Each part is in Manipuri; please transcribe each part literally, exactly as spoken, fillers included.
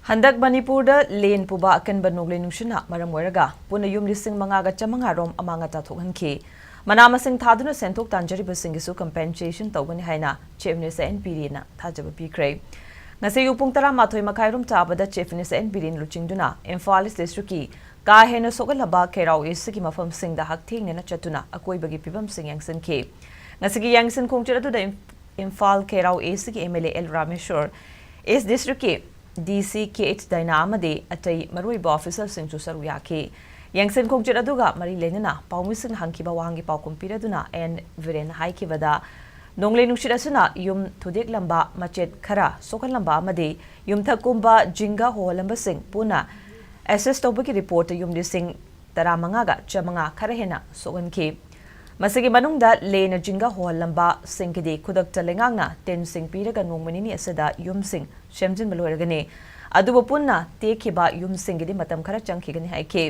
ꯍꯟꯗꯛ ꯃꯅꯤꯄꯨꯔꯗ ꯂꯦꯟ ꯄꯨꯕ ꯑꯀꯟꯕ ꯅꯣꯡꯂꯩ ꯅꯨꯡꯁꯤꯠꯅ ꯃꯔꯝ ꯑꯣꯏꯔꯒ ꯄꯨꯟꯅ ꯌꯨꯝ ꯂꯤꯁꯤꯡ ꯃꯉꯥꯒ ꯆꯥꯃꯉꯥ ꯔꯣꯝ ꯑꯃꯥꯡ ꯑꯇꯥ ꯊꯣꯛꯍꯟꯈꯤ꯫ ꯃꯅꯥ ꯃꯁꯤꯡ ꯊꯥꯗꯨꯅ ꯁꯦꯟꯊꯣꯛ ꯇꯥꯟꯖꯔꯤꯕꯁꯤꯡꯒꯤꯁꯨ compensation ꯇꯧꯒꯅꯤ ꯍꯥꯏꯅ Chief Minister N. ꯕꯤꯔꯦꯟꯅ ꯊꯥꯖꯕ ꯄꯤꯈ꯭ꯔꯦ꯫ ꯉꯁꯤ ꯑꯌꯨꯛ ꯄꯨꯡ ꯇꯔꯥꯃꯥꯊꯣꯏ ꯃꯈꯥꯏ ꯔꯣꯝ ꯇꯥꯕꯗ Chief Minister N. ꯕꯤꯔꯦꯟ ꯂꯨꯆꯤꯡꯗꯨꯅ ꯏꯝꯐꯥꯜ East Districtꯀꯤ ꯀꯥ ꯍꯦꯟꯅ ꯁꯣꯛꯍꯜꯂꯕ ꯈꯦꯔꯥꯎ Eastꯀꯤ ꯃꯐꯝꯁꯤꯡꯗ ꯍꯛꯊꯦꯡꯅꯅ ꯆꯠꯇꯨꯅ ꯑꯀꯣꯏꯕꯒꯤ ꯐꯤꯕꯝꯁꯤꯡ ꯌꯦꯡꯁꯤꯟꯈꯤ꯫ ꯉꯁꯤꯒꯤ ꯌꯦꯡꯁꯤꯟ ꯈꯣꯡꯆꯠ ꯑꯗꯨꯗ ꯏꯝ-, ꯏꯝꯐꯥꯜ ꯈꯦꯔꯥꯎ Eastꯀꯤ MLA ꯑꯦꯜ ꯔꯥꯃꯦꯁꯣꯔ, East Districtꯀꯤ DC ꯀꯦ ꯑꯩꯆ ꯗꯥꯏꯅꯥ ꯑꯃꯗꯤ ꯑꯇꯩ ꯃꯔꯨꯑꯣꯏꯕ officerꯁꯤꯡꯁꯨ ꯁꯔꯨꯛ ꯌꯥꯈꯤ꯫ ꯌꯦꯡꯁꯤꯟ ꯈꯣꯡꯆꯠ ꯑꯗꯨꯒ ꯃꯔꯤ ꯂꯩꯅꯅ ꯄꯥꯎꯃꯤꯁꯤꯡꯅ ꯍꯪꯈꯤꯕ ꯋꯥꯍꯪꯒꯤ ꯄꯥꯎꯈꯨꯝ ꯄꯤꯔꯗꯨꯅ ꯑꯦꯟ ꯕꯤꯔꯦꯟꯅ ꯍꯥꯏꯈꯤꯕꯗ, ꯅꯣꯡꯂꯩ ꯅꯨꯡꯁꯤꯠ ꯑꯁꯤꯅ ꯌꯨꯝ ꯊꯨꯗꯦꯛꯂꯝꯕ, ꯃꯆꯦꯠ ꯈꯔ ꯁꯣꯛꯍꯜꯂꯝꯕ ꯑꯃꯗꯤ ꯌꯨꯝꯊꯛ ꯀꯨꯝꯕ ꯖꯤꯡꯒ ꯍꯣꯍꯜꯂꯝꯕꯁꯤꯡ ꯄꯨꯟꯅ assess ꯇꯧꯕꯒꯤ reportꯇ ꯌꯨꯝ ꯂꯤꯁꯤꯡ ꯇꯔꯥꯃꯉꯥꯒ ꯆꯥꯃꯉꯥ ꯈꯔ ꯍꯦꯟꯅ ꯁꯣꯛꯍꯟꯈꯤ꯫ ꯃꯁꯤꯒꯤ ꯃꯅꯨꯡꯗ ꯂꯦꯟꯅ ꯖꯤꯡꯒ ꯍꯣꯍꯜꯂꯝꯕꯁꯤꯡꯒꯤꯗꯤ ꯈꯨꯗꯛꯇ ꯂꯩꯉꯥꯛꯅ ꯇꯦꯟꯁꯤꯡ ꯄꯤꯔꯒ ꯅꯣꯡꯃ ꯅꯤꯅꯤ ꯑꯁꯤꯗ ꯌꯨꯝꯁꯤꯡ ꯁꯦꯝꯖꯤꯟꯕ ꯂꯣꯏꯔꯒꯅꯤ꯫ ꯑꯗꯨꯕꯨ ꯄꯨꯟꯅ ꯇꯦꯛꯈꯤꯕ ꯌꯨꯝꯁꯤꯡꯒꯤꯗꯤ ꯃꯇꯝ ꯈꯔ ꯆꯪꯈꯤꯒꯅꯤ ꯍꯥꯏꯈꯤ꯫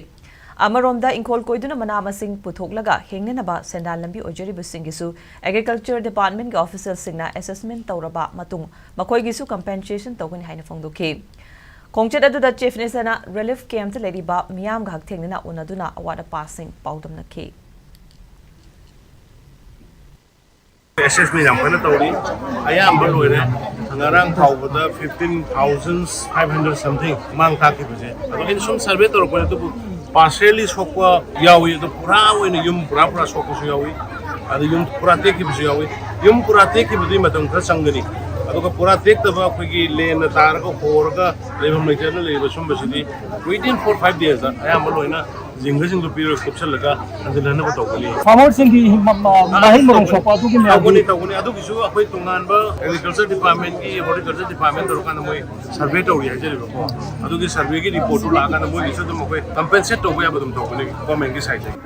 ꯑꯃꯔꯣꯝꯗ ꯏꯪꯈꯣꯜ ꯀꯣꯏꯗꯨꯅ ꯃꯅꯥ ꯃꯁꯤꯡ ꯄꯨꯊꯣꯛꯂꯒ ꯍꯤꯡꯅꯅꯕ ꯁꯦꯟꯗꯥꯟ ꯂꯝꯕꯤ ꯑꯣꯏꯖꯔꯤꯕꯁꯤꯡꯒꯤꯁꯨ Agriculture Departmentꯀꯤ officerꯁꯤꯡꯅ assessment ꯇꯧꯔꯕ ꯃꯇꯨꯡ ꯃꯈꯣꯏꯒꯤꯁꯨ compensation ꯇꯧꯒꯅꯤ ꯍꯥꯏꯅ ꯐꯣꯡꯗꯣꯛꯈꯤ꯫ ꯈꯣꯡꯆꯠ ꯑꯗꯨꯗ Chief Ministerꯅ relief campꯇ ꯂꯩꯔꯤꯕ ꯃꯤꯌꯥꯝꯒ ꯍꯛꯊꯦꯡꯅꯅ ꯎꯅꯗꯨꯅ ꯑꯋꯥꯠ ꯑꯄꯥꯁꯤꯡ ꯄꯥꯎꯗꯝꯅꯈꯤ꯫ Assessment ꯌꯥꯝ ꯀꯟꯅ ꯇꯧꯔꯤ, ꯑꯌꯥꯝꯕ ꯂꯣꯏꯔꯦ꯫ ꯉꯔꯥꯡ ꯐꯥꯎꯕꯗ fifteen thousand five hundred something ꯃꯥꯡ ꯇꯥꯛꯈꯤꯕꯁꯦ꯫ ꯑꯗꯣ ꯑꯩꯅ ꯁꯨꯝ survey ꯇꯧꯔꯛꯄꯅꯦ, ꯑꯗꯨꯕꯨ partially ꯁꯣꯛꯄ ꯌꯥꯎꯏ, ꯑꯗꯣ ꯄꯨꯔꯥ ꯑꯣꯏꯅ ꯌꯨꯝ ꯄꯨꯔꯥ ꯄꯨꯔꯥ ꯁꯣꯛꯄꯁꯨ ꯌꯥꯎꯏ, ꯑꯗ ꯌꯨꯝ ꯄꯨꯔꯥ ꯇꯦꯛꯈꯤꯕꯁꯨ ꯌꯥꯎꯏ꯫ ꯌꯨꯝ ꯄꯨꯔꯥ ꯇꯦꯛꯈꯤꯕꯗꯤ ꯃꯇꯝ ꯈꯔ ꯆꯪꯒꯅꯤ, ꯑꯗꯨꯒ ꯄꯨꯔꯥ ꯇꯦꯛꯇꯕ ꯑꯩꯈꯣꯏꯒꯤ ꯂꯦꯟꯅ ꯇꯥꯔꯒ ꯍꯣꯔꯒ ꯂꯩꯐꯝ ꯂꯩꯇꯗꯅ ꯂꯩꯕ ꯁꯨꯝꯕꯁꯤꯗꯤ within four five daysꯇ ꯑꯌꯥꯝꯕ ꯂꯣꯏꯅ ꯖꯤꯡꯒꯁꯤꯡꯗꯨ ꯄꯤꯔꯒ ꯀꯨꯞꯁꯜꯂꯒ ꯍꯟꯖꯤꯜꯍꯟꯅꯕ ꯇꯧꯒꯅꯤ꯫ Farmerꯁꯤꯡꯒꯤ ꯃꯍꯩ ꯃꯔꯣꯡ ꯁꯣꯛꯄ ꯑꯗꯨꯒꯤ ꯃꯌꯥꯝ ꯇꯧꯒꯅꯤ ꯇꯧꯒꯅꯤ꯫ ꯑꯗꯨꯒꯤꯁꯨ ꯑꯩꯈꯣꯏ ꯇꯣꯉꯥꯟꯕ Agriculture Departmentꯀꯤ Horticulture Department ꯇꯧꯔꯀꯥꯟꯗ ꯃꯣꯏ survey ꯇꯧꯔꯤ ꯍꯥꯏꯖꯔꯤꯕꯀꯣ꯫ ꯑꯗꯨꯒꯤ surveyꯒꯤ reportꯇꯨ ꯂꯥꯛꯑꯀꯥꯟꯗ ꯃꯣꯏꯒꯤꯁꯨ ꯑꯗꯨꯝ ꯑꯩꯈꯣꯏ compensate ꯇꯧꯕ ꯌꯥꯕ ꯑꯗꯨꯝ ꯇꯧꯒꯅꯤ governmentꯀꯤ sideꯇꯒꯤ꯫